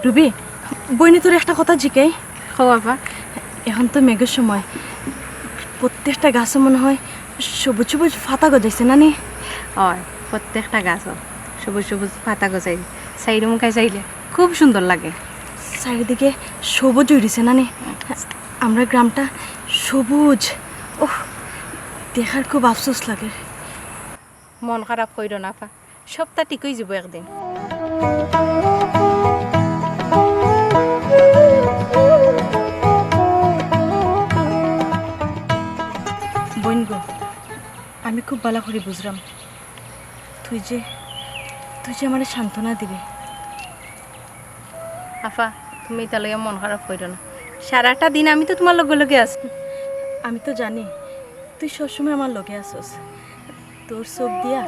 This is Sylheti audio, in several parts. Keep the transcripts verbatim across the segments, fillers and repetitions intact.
রুবি, বইনে তোর একটা কথা জিকাই। কও আপা। এখন তো মেঘর সময়, প্রত্যেকটা গাছো মনে হয় সবুজ সবুজ পাতা গজাইছে না নি? অয়, প্রত্যেকটা গাছো সবুজ সবুজ পাতা গজাইছে। চাইরোমুখায় চাইলে খুব সুন্দর লাগে। চারিদিকে সবুজ অইরিছে না নি? আমরা গ্রামটা সবুজ। ওহ, দেখার খুব আফসোস লাগে। মন খারাপ কইরো না আপা, সবতা ঠিক অইযিবো একদিন। বইন গো, আমি খুব ভালা করি বুঝরাম, তুই যে, তুই যে আমারে সান্ত্বনা দিবে। আফা, তুমি ইতা লইয়া মন খারাপ কইরো না, সারাটা দিন আমি তো তুমার লগে লগে আছি। আমি তো জানি তুই সবসময় আমার লগে আছস। তোর চোখ দিয়া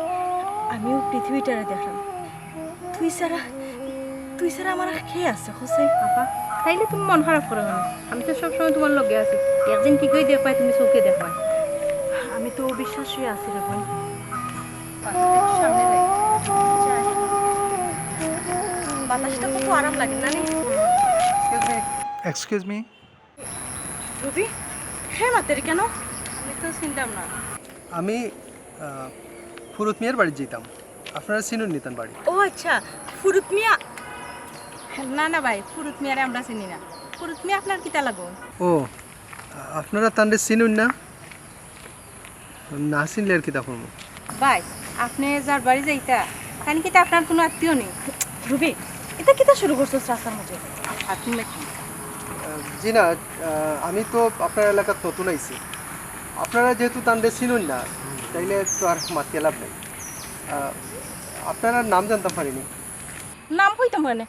আমিও পৃথিবীটারে দেখলাম। তুই ছাড়া, তুই ছাড়া আমার আর কে আছে, হোসেন? আপা, তাইলে তুমি মন খারাপ করো না, আমি তো সবসময় তুমার লগে আছি। একদিন ঠিকই দেখবায়, তুমি চোখে দেখবায়। আমি তো অবিশ্বাসই আছি রে বোন। বাতাসটা কত আরাম লাগে না নি? Excuse me. রুবি, হে মাতের কেন? আমি তো চিনতাম না। আমি, আহ, ফুরুত মিয়ার বাড়িত যাইতাম। আপনারা চিনইন নি তান বাড়ি? ও আচ্ছা, ফুরুত মিয়া। না, না ভাই, ফুরুত মিয়ারে আমরা চিনি না। ফুরুত মিয়া আপনার কিতা লাগবো? ও, আপনারা তানরে চিনইন না? না চিনলে আর কিতা করমু? ভাই, আপনে যার বাড়ি যাইতা, তাইন কিতা আপনার কুনু আত্মীয় নি? রুবি, ইতা কিতা শুরু করছস রাস্তার মাঝে? আচ্ছা, তুমি কি? আহ, জি না, আহ, আমি তো আপনার এলাকাত নতুন আইছি। আপনারা যেহেতু তানরে চিনইন না, তাইলে তো আর মাতিয়া লাভ নাই। আহ, আপনারার নাম জানতাম পারি নি? নাম কইতাম কেনে?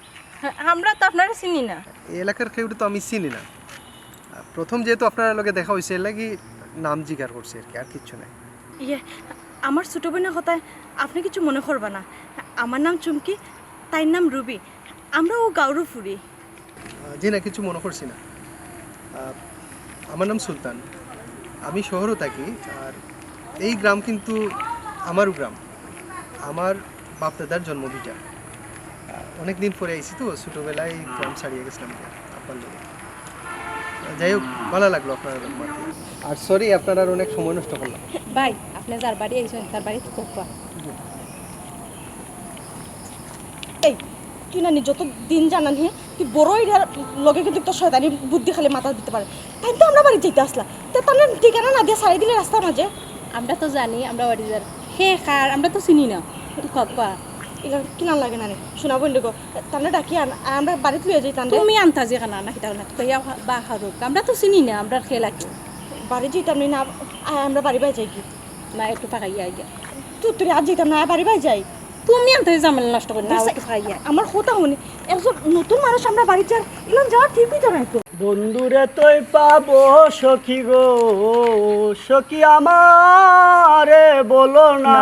আমরা তো আপনারে চিনি না। এই এলাকার কেউরে তো আমি চিনি না। প্রথম যেহেতু আপনার লগে দেখা অইছে, এর লাগি নাম জিকার করছি আর কি, আর কিচ্ছু নাই। ইয়ে, আমার ছোট বইনের কথায় আপনে কিছু মনে করবা না। আমার নাম চুমকি, তাইর নাম রুবি। আমরা অউ গাঁওরউ ফুরি। আহ, জি না, কিছু মনে করছি না। আহ, আমার নাম সুলতান, আমি শহরও থাকি। আর এই গ্রাম কিন্তু আমারও গ্রাম, আমার বাপ দাদার জন্মভিটা। আহ, অনেক দিন পরে আইছি তো, ছোটবেলায় গ্রাম ছাড়িয়া গেছিলাম গিয়া আব্বার লগে। যাই হোক, ভালা লাগলো আপনার লগে মাতিয়া। আর sorry, আপনারার অনেক সময় নষ্ট করলাম। ভাই, আপনে যার বাড়ি আইছেন, তার বাড়ি তো কোপা। এই, তুই না নি যত দিন যার না নি, তুই বড় অইয়ার লগে কিন্তু একটা শয়তানি বুদ্ধি খালি মাথাত ঢুকতে পারে। তাইন তো আমরা বাড়িত যাইতা আছলা, তে তানরে ঠিকানা না দিয়া ছাড়ি দিলে রাস্তার মাঝে। আমরা তো জানি আমরা বাড়ি যার, হে কার, আমরা তো চিনি না। তুই কোপা। ইলা কিলান লাগে না নি? শোনা বইন গো, তানরে ডাকি আন, আর আমরা বাড়িত লইয়া যাই তানরে। তুমি আনতা যে কানা না কিতা না, তুই বা হারুক, আমরা তো চিনি না, আমরার কে লাগে। বাড়িত যাইতাম নি না, আয় আমরা বাড়ি বাই যাই কি? না, একটু ফাঁকাইয়া আইগা। তুই, তুই আজ যাইতাম না, আয় বাড়ি বাই যাই। তুমি আনতে ঝামেলা নষ্ট করি না, একটু ফাঁকাইয়া। আমার কথা হুনি, একজন নতুন মানুষ আমরা বাড়িত যার, ইলান যাওয়া ঠিক অইতো নায় তো। বন্ধুরে তই পাবো সখী গো, সখী আমারে বলো না। না।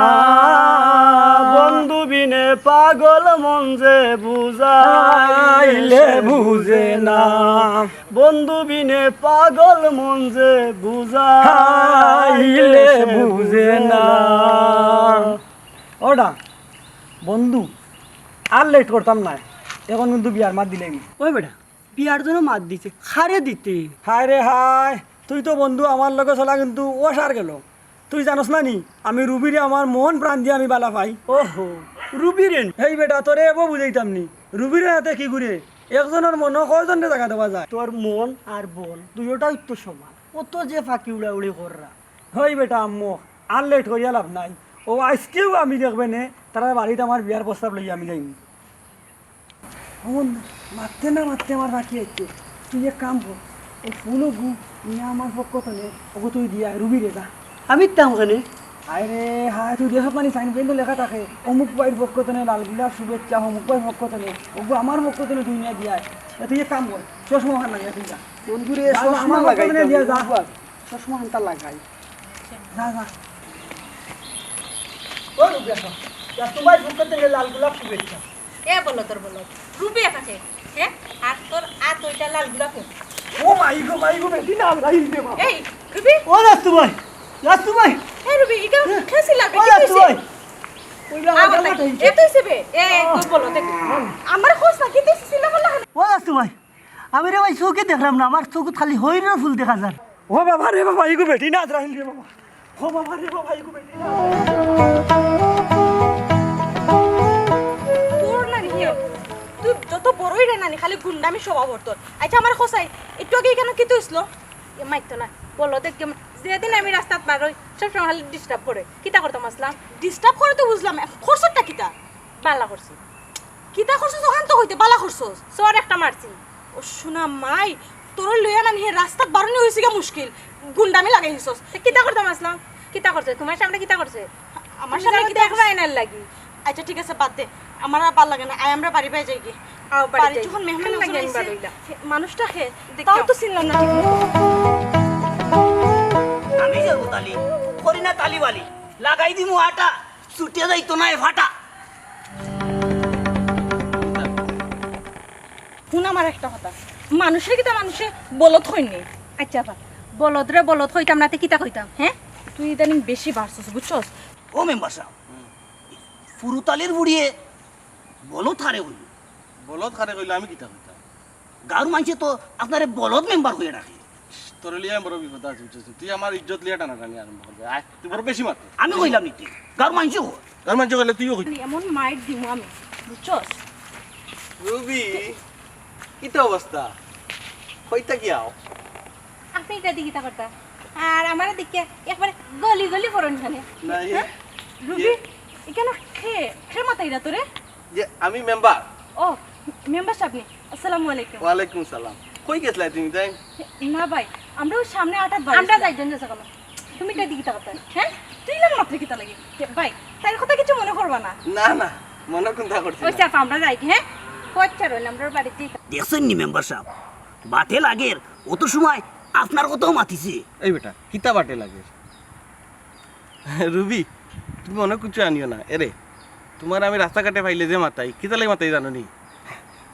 বন্ধু বিনে পাগল মন যে বুঝাইলে বুঝে না। বন্ধু বিনে পাগল মন যে বুঝাইলে বুঝে না। ওটা বন্ধু, আর late করতাম না, এখন কিন্তু বিয়ার মাত দিলাইমু। ওই বেটা, বিয়ার জন্য মাত দিছে, কারে দিতে? হায় রে হায়, তুই তো বন্ধু আমার লগে চলা কিন্তু অসার গেল। তুই জানোস না নি, আমি রুবিরে আমার মন প্রাণ দিয়া আমি বালা পাই। ওহো, রুবিরে নি? হেই বেটা, তোরে এবো বুঝাইতাম নি। রুবিরে নাতে কি করে? একজনর মনো কয়জনরে জাগা দেওয়া যায়? তোর মন আর বল, দুইওটাউ তো সমান। অত যে ফাঁকি উড়াউড়ি কররা। হেই বেটা আম্মু, আর late করিয়া লাভ নাই। ও আইজকেউ আমি দেখবে নে, তারার বাড়িত আমার বিয়ার প্রস্তাব লইয়া আমি যাইমু। ও বন্ধু, মাততে না মাততে আমার বাকি আছে। তুই এক কাম কর, ও ফুলগু নিয়া আমার পক্ষ তনে ওগু তুই দিয়া রুবিরে যা। আমি দিতাম কেনে? আরে হায়, তুই দেশত নানি sign board লেখা থাকে, অমুক ভাইর পক্ষ তনে লাল গোলাপ শুভেচ্ছা, অমুক ভাইর পক্ষ তনে, ওগু আমার পক্ষ তনে তুই নিয়া দিয়া আয়। এ তুই এক কাম কর, চশমা ওখান লাগে তুই যা। বন্ধুরে, যা, যা, চশমা আমার পক্ষ তনে লাগাইতাম, দিয়া যা। বাবা। চশমা আনতা লাগাই। যা, যা। ও রুবি, আসো। যা, তোমার পক্ষ তনে লাল গোলাপ শুভেচ্ছা। এ বলো তোর বলো। রুবি একাকে, হ্যাঁ? আর তোর আত ওইটা লাল গোলাপ। ও মাই গো, মাই গো, বেটি না, লাল দে বাবা। এই, রুবি? ও রাস্তু ভাই, রাস্তু ভাই। এ রুবি, ইটা হ্যাঁ। খেসি লাগে, ও কি রাস্তু কইছে? ভাই। ওই বাবা, আবার গাল তাই, কাটাইছে। এ তুই সেবে? এ, আহ। তোর বলো, দেখ। আমার খোঁজ না, কি তুই সিলা বললা? তোমায় আমি রে ভাই চোখে দেখলাম না, আমার চোখত খালি হরিণর ফুল দেখা যার। ও বাবা রে বাবা, ইগু বেটি না আজরাইল রে বাবা। ও বাবা রে বাবা, ইগু বেটি না। তোর নানি হে, তুই যত বড়ই রে নানি, খালি গুন্ডামি স্বভাব ওর তোর। আচ্ছা, আমার খোসাই, একটু আগে এখানে কিতা অইছিল? এ মাইতো না, বলদ একদম। যেদিন আমি রাস্তাত বার হই, সবসময় খালি ডিস্টার্ব করে। কিতা করতাম আছলাম? ডিস্টার্ব করে তো বুঝলাম, এখন করছটা কিতা? বালা করছি। কিতা করছস? অখান তো কইতে বালা করছস। চড় একটা মারছি। ও সোনা মাই, তোর লইয়া নানি হে রাস্তাত বারনি অইছে গিয়া মুশকিল। গুন্ডামি লাগাই দিছস। তে কিতা করতাম আছলাম? কিতা করছে? তোমার সামনে কিতা করছে? আমার তুমি সামনে জানো কিতা তো এক করছে? লাইনের লাগি। আচ্ছা, ঠিক আছে, বাদ দে। আমার আর ভালা লাগে না। আয়, আমরা বাড়ি বায় যাই গি। আও, বাড়ি বাড়ি যাই। যখন মেহমান কেন লাগে আছইন আমি আইছে, বাড়ি অইলাম? হে, মানুষটা হে, দেখো। তাও তো চিনলাম না ঠিক মতো। আমি যাবো তালি, করি না তালি বালি, লাগাই দিমু আটা, ছুটে যাইতো না এ ফাটা। হুন আমার একটা কথা, মানুষরে কিতা মানুষে বলদ কইন নি? আচ্ছা আপা, বলদ রে বলদ কইতাম না তে কিতা কইতাম, হ্যাঁ? তুই ইদানিং বেশি বাড়ছস, বুঝছস? ও মেম্বার সাব, ফুরুতালির বুড়িয়ে বলদ কারে কইল? বলদ কারে কইল, আমি কিতা কইতাম? গাঁওর মানষে তো আপনারে বলদ মেম্বার কইয়া ডাকে। তোরে লইয়া আমি বড় বিপদ আছি, বুঝছস? তুই আমার ইজ্জত লইয়া টানাটানি আরম্ভ করবে। আয়, তুই বড় বেশি মাতস। আমি কইলাম নি তুই? গাঁওর মানষে কয়। গাঁওর মানষে কইলে তুইও কইবি। এমন মাইর দিমু আমি, বুঝছস? রুবি, কিতা অবস্থা? কইতা কি আও? আপনি এটা দিকে তা করতা, আর আমার দিকে একবারে গলি গলি পড়ুন এখানে। না, এ- হ্যাঁ? রুবি, এ- এখানে খে, খে মাতাইরা তোরে? যে আমি মেম্বার। ও, মেম্বার সাহেব নি? আসসালামু আলাইকুম। ওয়ালাইকুম সালাম। কই গেছলায় তুমি তাই? না ভাই, আমরা ওই সামনে আটাত বাড়ি আমরা ছিলাম। যাই, জানি যাবো না। তুমি এটা দিকে তা করতা, হ্যাঁ? তুই না মাত্র কিতা লাগে? এ, ভাই, তার কথা কিছু মনে করবা না। না, না, মনে কোনটা করছি ওই না। চাচা, আমরা যাই, হ্যাঁ? কচ্ছা রইল, আমরা বাড়িতে। দেখছইন নি মেম্বার সাব, বাটে লাগের, অত সময় আপনার কথাও মাতিছে। এই বেটা, কিতা বাটে লাগের? রুবি, তুমি মনে কিছু আনিও না। এরে, তোমার আমি রাস্তাঘাটে পাইলে যে মাতাই, কিতা লাগি মাতাই জানো নি?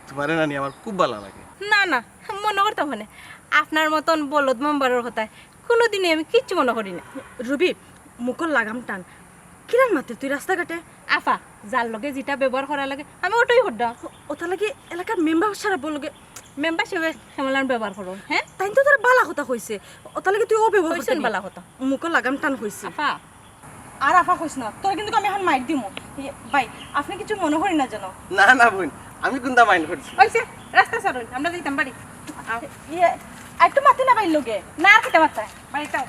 তোমারে নানি আমার খুব ভালা লাগে। না, না, মনে করতাম মানে, আপনার মতন বলদ মেম্বারর কথায় কোনোদিনই আমি কিচ্ছু মনে করি না। রুবি, মুখর লাগাম টান। কিরান মাতে তুই রাস্তাঘাটে? আফা, যার লগে যেটা ব্যবহার করা লাগে, আমি ওটাই করতাম। ও-, ওটা লাগে এলাকার মেম্বার সারা বলগে। মেম্বার সাহেব কেমন ব্যবহার করো, হ্যাঁ? তাই তো তোর বালা কথা কইছে। ওটা লাগে তুই ও ব্যবহার কইছেন করতে বালা কথা। মুখর লাগাম টান কইছে। আফা। আর আফা কইস না, তোর কিন্তু আমি এখন মাইর দিমু। ইয়ে, ভাই, আপনি কিছু মনে করি না যেন। না, না বোন, আমি কোনটা মাইন্ড করছি? ওই যে, রাস্তা ছাড়ুন, আমরা যাইতাম বাড়ি। আও। ইয়ে, আর একটু মাতি না ভাইর লগে। না, আর খেতে মাত্তা। বাড়িত আও।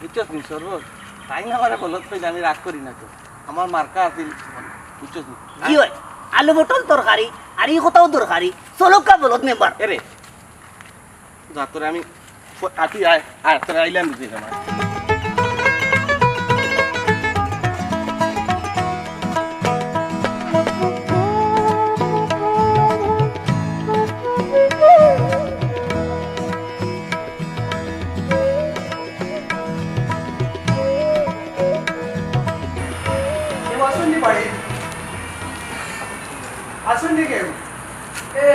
বুঝছস নি, সর্বত? তাই না আমারে বলত কইলে আমি রাগ করি না তো। আমার মার্কা আছিল, বুঝছস নি? কি হয়? আলু পটল তরকারি, আর এই কথাও দরকারি। চলুক্কা বলত মেম্বার। এরে, যা তোরে আমি ফ-, আতি আয়, আয়, তোরে আইলাম দিতে আমার। কেউ আছইন নি বাড়িত? আছইন নি কেউ? এ,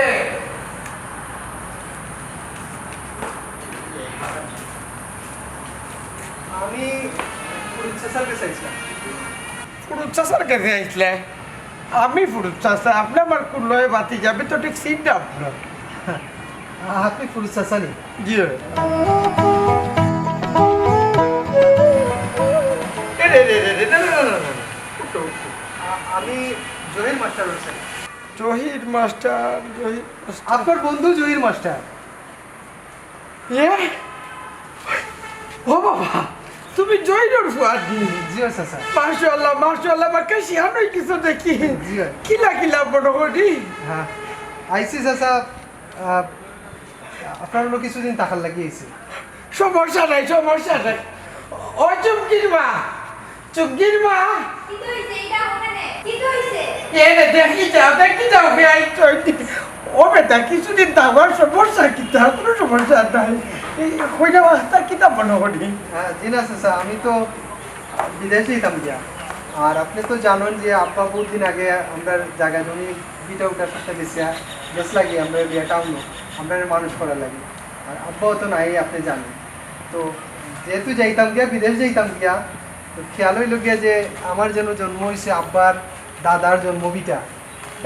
আমি ফুরুত চাচার গেছে আইছিলাম। ফুরুত চাচার গেছে আইছলে? আমি ফুরুত চাচা, আপনে আমার কুনু ভাতিজা, আমি তো ঠিক চিনতাম না। আপনি ফুরুত চাচা নি? জি অয়। এ রে রে রে রে, না, না, না, না, না। উঠো, উঠো। আ-, আমি জহির মাস্টার বলছি। জহির মাস্টার, জহির মাস্টার। আপনার বন্ধু জহির মাস্টার। এ? ও বাবা, তুমি জহিরর ফুয়া নি? জি অয় চাচা। মাশাআল্লাহ, মাশাআল্লাহ, বাক্কা শিয়ান অই গেছো দেখি। জি অয়। কিলা কিলা বড় করি? হ্যাঁ, আইছি চাচা, আহ, আপনার অনো কিছুদিন থাকার লাগি আইছি। সমস্যা নাই, সমস্যা নাই। ও চুমকির মা, চুমকির মা। কিতা অইছে? ইটা অখানে? কিতা অইছে? এ রে, দেখি যাও, দেখি যাও, বেআই চৈতি। ও বেটা, কিছুদিন থাকবার সমস্যা কিতা? কুনু সমস্যা নাই। এই কইলা মাস্টার কিতা মনো করি? হ্যাঁ, জি না চাচা, আমি তো বিদেশ যাইতাম গিয়া। আর আপনে তো জানইন যে আব্বা বহুত দিন আগে আমরার জাগা জমি ভিটা উটা সবটা বেচিয়া গেছলা গি আমরার লিয়া টাউনো, আমরারে মানুষ করার লাগি। আর আব্বাও তো নাই, আপনে জানইন। তো যেহেতু যাইতাম গিয়া, বিদেশ যাইতাম গিয়া, তো খেয়াল অইলো গিয়া যে আমার যেন জন্ম অইছে আব্বার দাদার জন্মভিটা।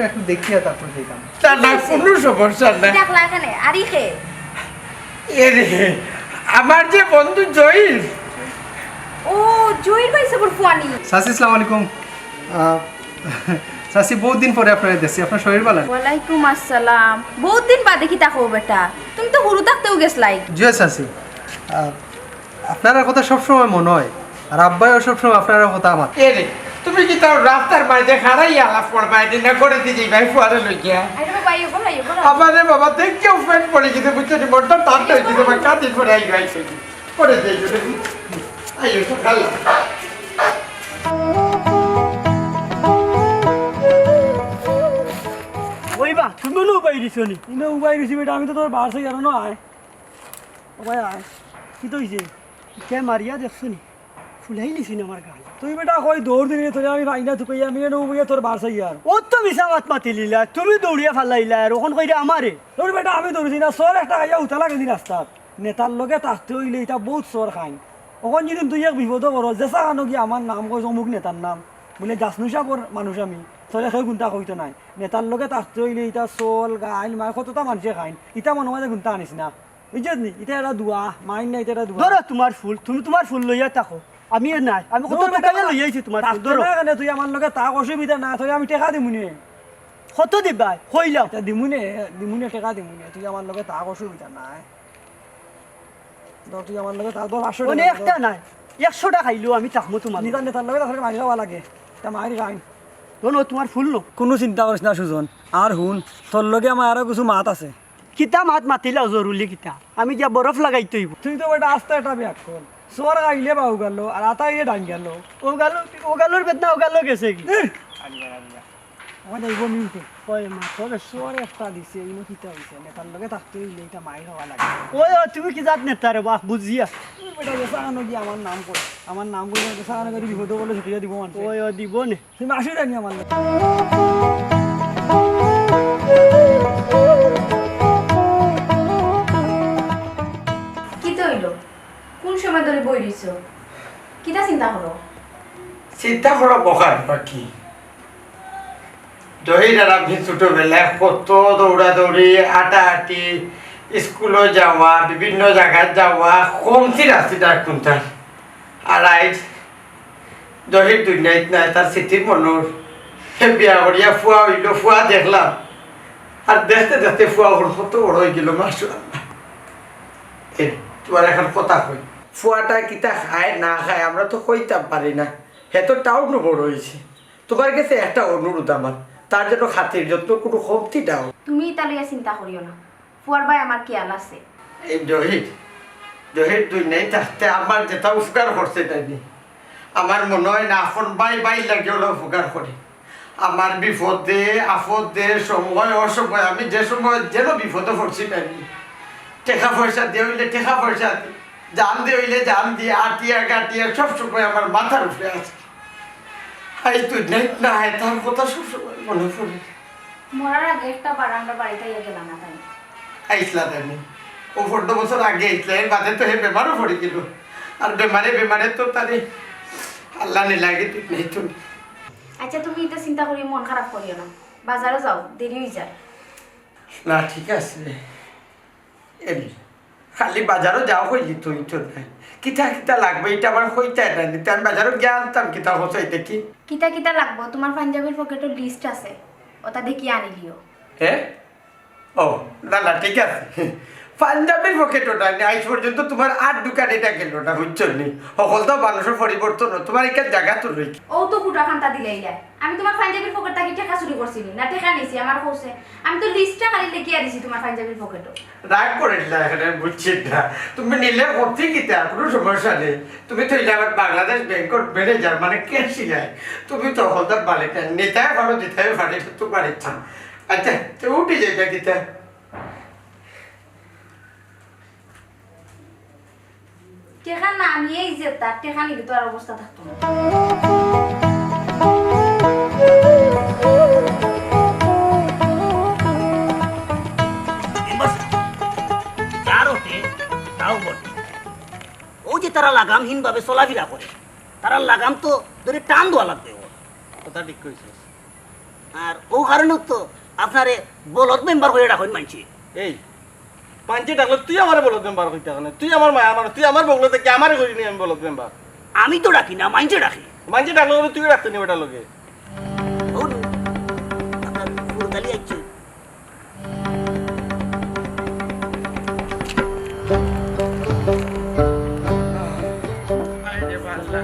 একটু দেখিয়া তারপর যাইতাম। না, না, হয়েছে? কোনো সমস্যা নাই। ডাকলা কেনে? আরি কে? এরে, আমার যে বন্ধু জহির। ও, জহির ভাই সাবর ফুয়ানি। চাচি, আসসালামু আলাইকুম। আহ, চাচি, বহুত দিন পরে আপনারে দেখছি, আপনার শরীর ভালা নি? ওয়ালাইকুম আসসালাম। বহুত দিন বাদে কিতা কও বেটা? তুমি তো হুরু থাকতেউ গেছলায়। জি চাচি, আহ, আপনারার কথা সবসময় মনো অয়, আর আব্বায়ও সবসময় আপনারার কথা আমার। এরে, তুমি কিতা রাস্তার মাঝে খাড়াই আলাপ করবায় নি, না করে দিদি ভাই ফুয়ারে লইয়া? আরে বাবা, আইও, বলো, আইও, বলো। আমারে বাবা, দেখে উফেন পড়ে গেছে, বুঝছো নি? মনটা ঠান্ডা হয়ে গেছে, আমার কাদির পরে আইও, আইসো। করে দিয়ে গেলে। আইও, সকাল। ওই বা, তুমি নু উবাই দিছো নি? ইনো উবাই দিছি বেটা, আমি তো তোর বারসাই আর না আয়। ও ভাই আয়, কিতা অইছে? কে মারিয়া দেখছো নি? ফুলাই লিছি না আমার গাল। তুই বেটা কই দৌড় দিলি, তোরে আমি ভাই না তুকাই, আমি এনে উবাইয়া তোর বারসাই আর। ও তো মিছা মাত মাতিলিলা, তুমি দৌড়িয়া ফালাইলা আর অখন কইরে আমারে। তোর বেটা আমি দৌড়ছি না, চোর একটা আইয়া উতা লাগে দি রাস্তাত। নেতার লগে থাকতে অইলে ইতা বহুত চোর খাইন। অখন যদি দুই এক বিপদও পড়ো, যেছা খানো গিয়া আমার নাম কইস অমুক নেতার নাম, বুলে জাসনু সাবর মানুষ আমি, তোরে কেউ কুন্তা কইতো নায়। নেতার লগে থাকতে অইলে ইতা চোর, গাইল, মাইর কততা মানষে খাইন, ইতা মনো মাঝে কুন্তা আনিস না, বুঝছত নি? ইতা একটা দোয়া, মাইর না, ইতা একটা দোয়া। ধরো তোমার ফুল, তুমি তোমার ফুল লইয়া থাকো, আমি আর নাই, আমি কত দূর টোকাইয়া বেটা, লইয়া আইছি তোমার ফুল, থাকতে ধরো। না কেনে, তুই আমার লগে থাক, অসুবিধা না, তোরে আমি টেকা দিমুনে। কত দিবায়? কইলাও। তা দিমুনে, দিমুনে, টেকা দিমুনে, তুই আমার লগে থাক, অসুবিধা নাই। ধর, তুই আমার লগে থাক, ধর, পাঁচশো মানে টেকা একটা ধর। নাই, একশোটা খাইলেও আমি থাকমু তোমার নেতার, লগে। নেতার লগে তাহলে মারি খাওয়া লাগে, তা মারি খাই। ধরো, তোমার ফুল নো। কোনো চিন্তা করিস না সুজন, আর হুন, তোর লগে আমার আরো কিছু মাত আছে। কিতা মাত মাতিলাও জরুরি কিতা? আমি গিয়া বরফ লাগাইতে অইব। তুই তো বেটা আস্তা একটা ব্যাগ কর, চোর আইলে বা উগালো, আর আতা আইলে ডাঙ্গালো। ও গালো, ও গালোর বেদনা ও গালো গেছে কি? এহ! আমার যাইব মিউটে। ওই মা, তোরে চোর একটা দিছে, ইনো কিতা অইছে? নেতার লগে থাকতে অইলে ইতা মাইর খাওয়া লাগে। ওই, ওই, তুমি কি জাত নেতা রে বা, বুঝিয়া। তুই বেটা গেছা আনো কি আমার নাম কই? আমার নাম কই গেছা আনো করি বিপদে বলে ছুটিয়া দিব মানুষে। ওই, ওই, দিব নে। তুমি আসো জানি আমার লগে। কিতা অইলো? কোন সময় ধরি বই রইছো? কিতা চিন্তা করো? চিন্তা করা বকার বাকি। জহির আর আমি ছোটবেলায় কত দৌড়াদৌড়ি, আটাআটি, স্কুলো যাওয়া, বিভিন্ন জাগাত যাওয়া, কমতি রাস্তা কুন্তা। আর আইজ জহির দুনিয়াত নাই, তার স্মৃতি মনর। হে বিয়া করিয়া ফুয়া অইলো, ফুয়া দেখলাম। আর দেখতে দেখতে ফুয়া অখন কত বড় অইগেলো, মাশাআল্লাহ। এ, তুমার একখান কথা কই। ফুয়াটা কিতা খায় না খায়, আমরা তো কইতাম পারি না। হে তো টাউনো বড় অইছে। তুমার গেছে একটা অনুরোধ আমার, তার যেন খাতির যত্ন কুনু কমতি না অয়। তুমি ইতা লইয়া চিন্তা করিও না, ফুয়ার বায় আমার খিয়াল আছে। এই জহির, জহির দুনিয়াত থাকতে আমার যেতা উপকার করছে তাইনি, আমার মনো অয় না আপন ভাই ভাইর লাগি অলা উপকার করে। আমার বিপদে আপদে সময় অসময় আমি যে সময় যেন বিপদো পড়ছি তাইনি, টেকা পয়সা দিয়া অইলে টেকা পয়সা দি, জান দিয়া অইলে জান দি, আটিয়া কাটিয়া সব সময় আমার মাথার উপরে আছে। আইজ দুনিয়াত নাই, তার কথা সব সময় মনো পড়ে। মরার আগে একটা বার আমরা বাড়িত আইয়া গেলা না তাই? আইছলা তাইনি। অউ পনরো বছর আগে আইছলা, এর বাদে তো হে বেমারো পড়িগেলো। আর বেমারে বেমারে তো তারে আল্লায় নিলাগি দুনিয়াত নাই। আচ্ছা, তুমি ইতা চিন্তা করি মন খারাপ করিও না, বাজারো যাও, দেরি অই যায়। না, ঠিক আছে। এমনি খালি বাজারো যাও কইলি তো অইতো নায়। কিতা কিতা লাগবো ইটা আমার কইতায় নায়, তে আমি বাজারো গিয়া আনতাম কিতা কও চাই দেখি। কিতা কিতা লাগবো? তুমার পাঞ্জাবির পকেটো লিস্ট আছে, অতা দেখিয়া আনিলিও। হে? ও, না না, ঠিক আছে। পাঞ্জাবির পকেটো নাই, আইজ পর্যন্ত তুমার আত ঢুকানিটা গেলো না, বুঝছো নি? হকলতা মানুষর পরিবর্তন অয়, তুমার ইখান জাগা তো রই। অউ তো ফুটা খান্তা দিলাইলা। আমি তুমার পাঞ্জাবির পকেট থাকি টেকা চুরি করছি নি? না টেকা নিছি? আমারে কওছে। আমি তো লিস্টটা খালি লেখিয়া দিছি তুমার পাঞ্জাবির পকেটো। রাগ করিস না এখানে, বুঝছি না। তুমি নিলে করতে কিতা, কুনু সমস্যা নাই। তুমি তো অইলে আমার বাংলাদেশ ব্যাংকর ম্যানেজার, মানে ক্যাশিয়ার। তুমি তো হকলতার মালিক না, নিতায় পারো, দিতায় পারো, ইটা তুমার ইচ্ছা। আচ্ছা, তো উঠি যাই না কিতা? টেকা না নিয়াই যে তার টেকা নিলে তো আর অবস্থা থাকতো না। যার ওঠে, তাও বটে। অউ যে তারা লাগামহীনভাবে চলাফিরা করে, তারার লাগাম তো ধরি টান দেওয়া লাগবে অউ। কথা ঠিক কইছস। আর অউ কারণে তো আপনারে বলদ মেম্বার কইয়া ডাকইন মাইনষে। এই, মাইনষে ডাকলে তুই আমারে বলদ মেম্বার কইতা কেনে? তুই আমার মায়ার মানুষ, তুই আমার বগলো থাকি আমারে কইলি নি আমি বলদ মেম্বার। আমি তো ডাকি না, মাইনষে ডাকে। মাইনষে ডাকলে বলে তুইও ডাকতে নি বেটার লগে। ও, আপনার ফুলকালি আইছে। হায় রে বাল্লা।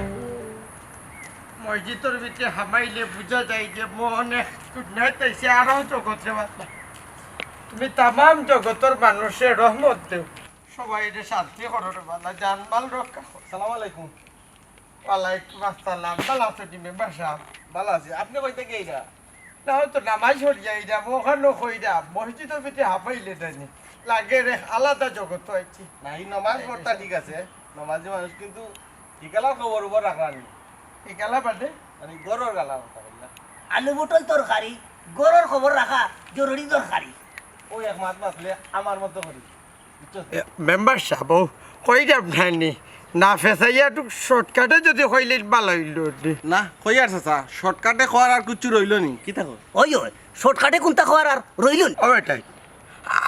মসজিদর ভিতরে হামাইলে বুঝা যায় যে মনে কুটনাইত আইছে আরো জগতে বাল্লা। তুমি তামাম জগতর মানুষরে রহমত দেও। সবাইরে শান্তি করো রে বাল্লা, জানমাল রক্ষা করো। সালাম আলাইকুম। ওয়ালাইকুম আসসালাম। ভালা আছো নি মেম্বার সাব? ভালা আছি। আপনে কইতে গেইরা? না, হয়তো নামাজ পড়িয়া এইটা, ওখানে কইরা, মসজিদর ভিতরে হামাইলে জানি। লাগে রে, আলাদা জগত আইছি। না, এই নামাজ পড়তা ঠিক আছে, নামাজি মানুষ, কিন্তু ইকালার খবর উবার রাখরা নি। ইকালা বাদে? মানে ঘরর গালার কথা কইলা। আলু পটল তরকারি, ঘরর খবর রাখা জরুরি দরকারি। ওই এক মাত মাতলে আমার মতো করি। এ, মেম্বার সাব, ও কইরাম নানি, না ফেসাইয়া একটু শর্টকাটে যদি কইলে ভালা অইলো নি। না, কইয়ার চাচা, শর্টকাটে কওয়ার আর কিচ্ছু রইলো নি, কিতা কও? ওই, ওই, শর্টকাটে কুনতা কওয়ার আর রইলো নি? ও বেটাই,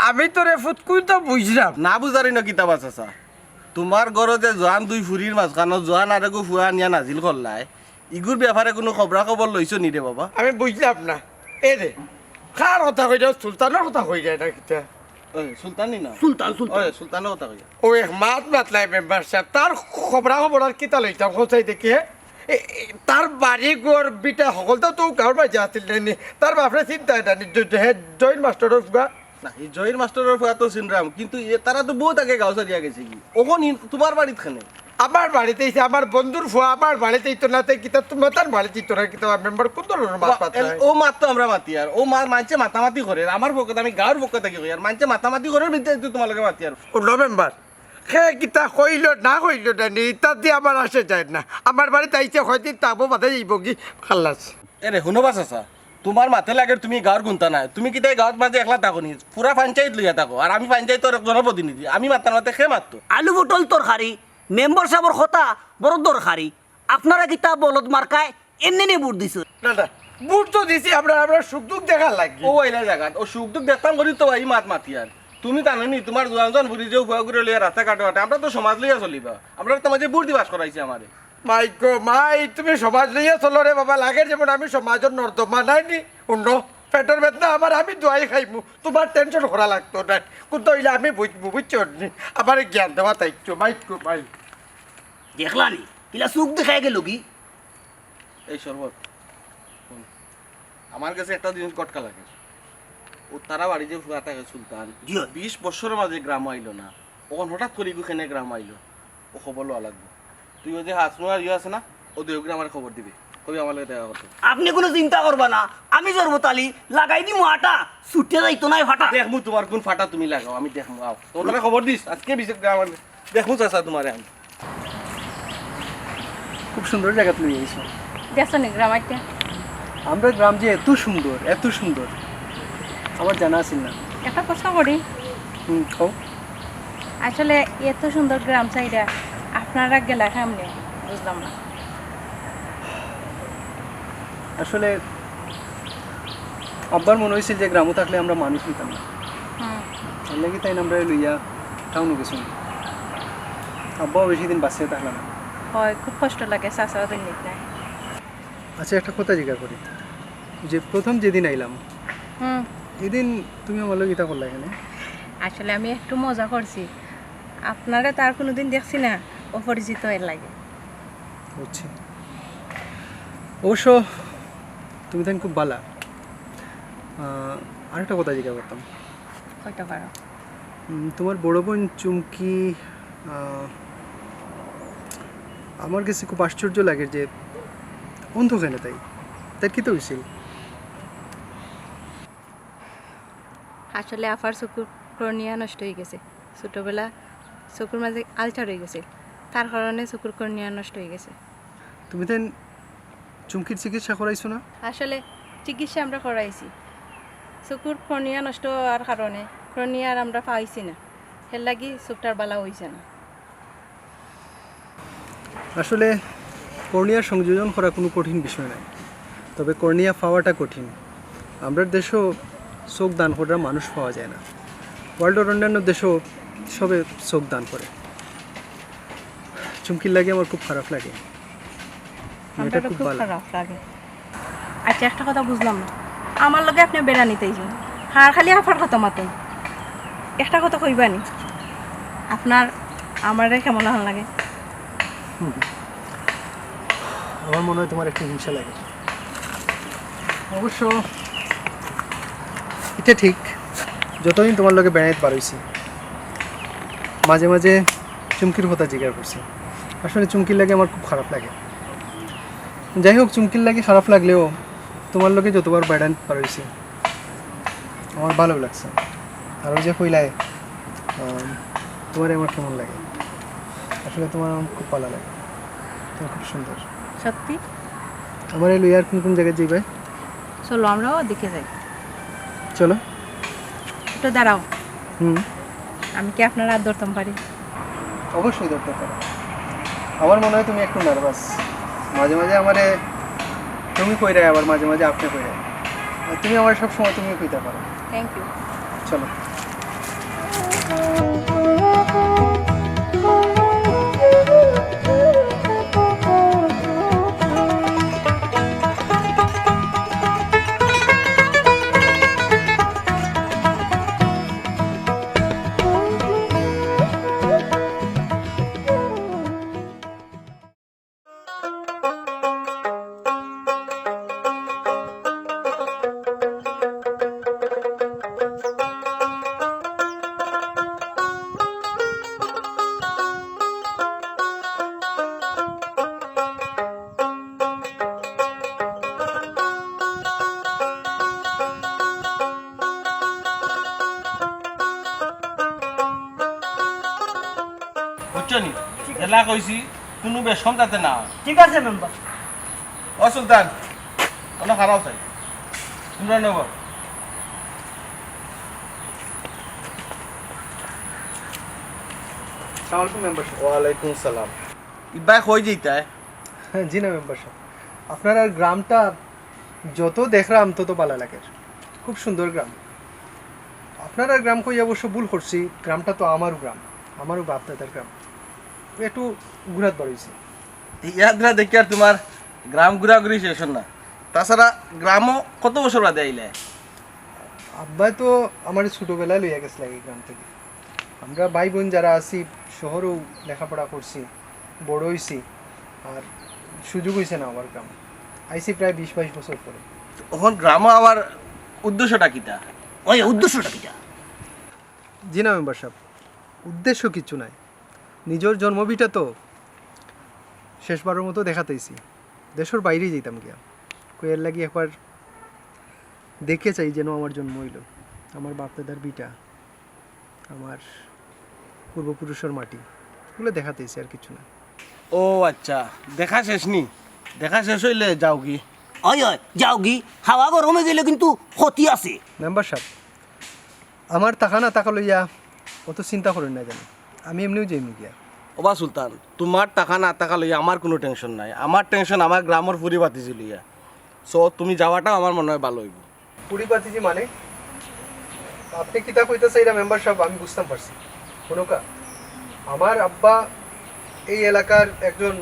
আমি তোরে ফুতকুন তো বুঝরাম। না বুঝারই না কিতা বা চাচা, তুমার ঘরো যে জোয়ান দুই ফুরির মাঝখানো জোয়ান আরেগু ফুয়া আনিয়া নাজিল করলায়, ইগুর ব্যাপারে কুনু খবরাখবর লইছো নি রে বাবা? আমি বুঝলাম না। এ রে, কার কথা কইরা? সুলতানর কথা কইরা না কিতা? ওই, সুলতানই না। সুলতান, সুলতান। ওই, সুলতানর কথা কইরা। ও এক মাত মাতলাই মেম্বার সাব, তার খবরাখবর আর কিতা লইতাম, কোথায় দেখি, হে? এ, এ, তার বাড়ি ঘর ভিটা হকলতা তো গাঁওর মাঝে আছিল না নি? তার বাপরে চিনতায় না নি? জ-, জ-, হে জহির মাস্টরর ফুয়া। না, এই জহির মাস্টরর ফুয়া তো চিনরাম, কিন্তু এ, তারা তো বউত আগে গাঁও ছাড়িয়া গেছে গি। অখন ইন-, তুমার বাড়িত কেনে? আমার বাড়িত আইছে, আমার বন্ধুর ফুয়া আমার বাড়িত আইতো না, তাই কিতা তুমার তার বাড়িত আইতো না, কিতা মেম্বার কুন ধরনর মাত বা, মাতরা এল-, অয়? ও মাত তো আমরা মাতিয়ার, ও মা-, মানষে মাতামাতি করের, আমার পক্ষ থাকি, আমি গাঁওর পক্ষ থাকি কইয়ার, মানষে মাতামাতি করের, ভিতরে তুমার লগে মাতিয়ার। ও ন মেম্বার, কে কিতা কইলো না কইলো না নি, ইতা দি আমার আসে যায় না। আমার বাড়িত আইছে, কয়দিন থাকবো, বাদে যাইবো গি, খালাস। এরে, হুনো বা চাচা, তুমার মাতে লাগের তুমি গাঁওর গুনতা নায়। তুমি কিতা গাঁওর মাঝে একলা থাকো নি? পুরা পঞ্চায়েত লইয়া থাকো। আর আমি পঞ্চায়েতর এক জনপ্রতিনিধি। আমি মাতার মাতে কে মাততো? আলু পটল তরকারি, মেম্বার সাবর কথা বড় দরকারি। আপনারা কিতা বলদ মার্কায় এমনে নি ভোট দিছো? না, না, ভোট তো দিছি আমরা, আমরা সুখ দুখ দেখার লাগি। ও আইলা জাগাত, ও সুখ দুখ দেখতাম করি তো এই মাত মাতিয়ার। তুমি জানো নি, তুমার জোয়ান জোয়ান ফুরি যে ফুয়াগুরে লইয়া রাস্তা ঘাটো হাঁটে, আমরা তো সমাজ লইয়া চলিবা। আমরা তো মাঝে ভোট দিবাস করাইছে আমারে। মাই গো মাই, তুমি সমাজ লইয়া চলো রে বাবা, লাগের যেমন আমি সমাজর নর্দমা নায় নি, হুনো, পেটর বেদনা আমার, আমি দোয়াই খাইমু, তুমার টেনশন করা লাগতো নায়। কুনতা অইলে আমি বুঝমু, বুঝছো নি? আমারে জ্ঞান দেওয়া থাকতো, মাই গো মাই। দেখলা নি, কিলা চউখ দেখাই গেলো গি? এই শরবত, হুন, আমার গেছে একটা জিনিস গটকা লাগে। ও তারা বাড়ি যে ফুয়া থাকে সুলতান, জি অয়। বিশ বছরর মাঝে গ্রামো আইলো না, অখন হঠাৎ করি ইগু কেনে গ্রামো আইলো, ও খবর লওয়া লাগবো। তুই ওই যে হাসনুয়ার ইয়ে আছে না, ও দুই ওগুলো আমার খবর দিবি, কবি আমার লগে দেখা করতে। আপনে কুনু চিন্তা করবা না, আমি জরবত আলী লাগাই দিমু আটা, ছুটে যাইতো নায় ফাটা। দেখমু তুমার কুন ফাটা তুমি লাগাও, আমি দেখমু, আও। তুমার খবর দিস, আজকে বিশেষ গ্রাম আনবে। দেখমু চাচা তুমারে আমি। খুব সুন্দর জাগাত লই আইছো। দেখছো নি গ্রাম আইতে? আমরার গ্রাম যে এত সুন্দর, এত সুন্দর, আমার জানা আছিল না। একটা প্রশ্ন করি। হুম, কও। আসলে এত সুন্দর গ্রাম সাইডে আপনারা গেলা কেমনে? বুঝলাম না। আসলে আব্বার মনে অইছিল যে গ্রামো থাকলে আমরা মানুষ অইতাম না। হুম। এর লাগি তাইন আমরারে লইয়া টাউনো গেছইন। আব্বাও বেশি দিন বাঁচিয়া থাকলা না। হয়, খুব কষ্ট লাগে, চাচাও দুনিয়াত নাই। আচ্ছা, একটা কথা জিজ্ঞাসা করি, যে প্রথম যেদিন আইলাম, হুম। এদিন তুমি আমার লগে ইতা করলা কেনে? আসলে আমি একটু মজা করছি, আপনারে তো আর কোনোদিন দেখছি না, অপরিচিত এর লাগি। বুঝছি। অবশ্য তুমি তাইন খুব বালা। আহ, আরেকটা কথা জিজ্ঞাসা করতাম। কইতে পারো। উম, তুমার বড় বোন চুমকি, আহ, আমার গেছে খুব আশ্চর্য লাগে যে অন্ধ কেনে তাই, তাইর কিতা অইছিল? আসলে আফার চকুর কর্নিয়া নষ্ট অই গেছে। ছোটবেলা চকুর মাঝে আলচার অই গেছিল, তার কারণে চকুর কর্নিয়া নষ্ট অই গেছে। তুমি তাইন চুমকির চিকিৎসা করাইছো না? আসলে চিকিৎসা আমরা করাইছি, চকুর কর্নিয়া নষ্ট অওয়ার কারণে কর্নিয়া আর আমরা পাইছি না, এর লাগি চকুটার বালা অইছে না। আসলে কর্নিয়া সংযোজন করা কোনো কঠিন বিষয় নয়, তবে কর্নিয়া পাওয়াটা কঠিন। আমরার দেশো চোখ দান করার মানুষ পাওয়া যায় না। ওয়ার্ল্ডর অন্যান্য দেশো সবে চোখ দান করে। চুমকির লাগি আমার খুব খারাপ লাগে। মেয়েটা আমরারও খুব খুব ভালা। খারাপ লাগে। আচ্ছা, একটা কথা বুঝলাম না, আমার লগে আপনে বেড়ানিত আইছইন, আর খালি আফার কথা মাতইন, একটা কথা কইবা নি? আপনার আমারে কেমন লাগে? আমার মনে হয় তোমার একটু হিংসা লাগে। অবশ্য ইটা ঠিক, যতদিন তোমার লগে বেড়াইত বার অইছি, মাঝে মাঝে চুমকির কথা জিকার করছি। আসলে চুমকির লাগি আমার খুব খারাপ লাগে। যাই হোক, চুমকির লাগি খারাপ লাগলেও তোমার লগে যতবার বেড়াইত বার অইছি, আমার ভালা লাগছে। আর ওই যে কইলায়, আম, তোমারে আমার কেমন লাগে, আসলে তোমার আমার খুব ভালা লাগে, তুমি খুব সুন্দর। সত্যি? আমারে লইয়া আর কোন কোন জাগাত যাইবায়? চলো, আমরাও ওদিকে যাই। চলো। একটু দাঁড়াও। হুম। আমি কি আপনার আত ধরতাম পারি? অবশ্যই ধরতে পারো। আমার মনে হয় তুমি একটু নার্ভাস। মাঝে মাঝে আমারে তুমি কইরায়, আবার মাঝে মাঝে আপনে কইরায়। আর তুমি আমারে সব সময় তুমি কইতা পারো। Thank you. চলো। বুঝছো নি? যেলা কইছি, কুনু বেশকম যাতে না অয়। ঠিক আছে মেম্বার। ও সুলতান, অনো খাড়াও চাই। তোমরা নেব। আসসালামু আলাইকুম মেম্বার সাব। ওয়ালাইকুম সালাম। ইবায় কই যাইতায়? জি না মেম্বার সাব, আপনারার গ্রামটা যত দেখরাম তত ভালা লাগের, খুব সুন্দর গ্রাম। আপনারার গ্রাম কইয়া অবশ্য ভুল করছি, গ্রামটা তো আমারও গ্রাম, আমারও বাপ দাদার গ্রাম। একটু ঘুরাত বার অইছি। ইয়াদরা দেখি আর তোমার গ্রাম ঘুরাঘুরি শেষ অর না। তাছাড়া গ্রামও কত বছর বাদে আইলে? আব্বায় তো আমারে ছোটবেলায় লইয়া গেছলা এই গ্রাম থাকি। আমরা ভাই বোন যারা আছি, শহরেও লেখাপড়া করছি, বড় অইছি, আর সুযোগ অইছে না আমার গ্রাম। আইছি প্রায় বিশ বাইশ বছর পরে। অখন গ্রামও আবার উদ্দেশ্যটা কিতা? ওই উদ্দেশ্যটা কিতা? জি না মেম্বার সাব, উদ্দেশ্য কিচ্ছু নাই। নিজর জন্মভিটা তো শেষবারর মতো দেখাত আইছি, দেশর বাইরে যাইতাম গিয়া। কই এর লাগি একবার দেখে চাই যেন আমার জন্ম অইলো, আমার বাপ দাদার ভিটা, আমার পূর্বপুরুষর মাটি, এগুলা দেখাত আইছি, আর কিচ্ছু না। ও আচ্ছা, দেখা শেষ নি? দেখা শেষ অইলে যাওগি। ওই ওই, যাওগি। হাওয়া গরম অই গেলে কিন্তু ক্ষতি আছে। মেম্বার সাব, আমার টাকা না টাকা লইয়া অত চিন্তা করইন না যেন, আমি এমনেউ যাইমু গিয়া। ওবা সুলতান, তোমার টাকা না টাকা লইয়া আমার কুনু টেনশন নাই। আমার টেনশন আমার গ্রামর ফুরি ভাতিজি লইয়া। So, তুমি যাওয়াটাও আমার মনে হয় ভালা অইবো। ফুরি ভাতিজি মানে? আপনে কিতা কইতা চাইরা মেম্বার সাব, আমি বুঝতাম পারছি। হুনউক্কা, আমার আব্বা এই এলাকার একজন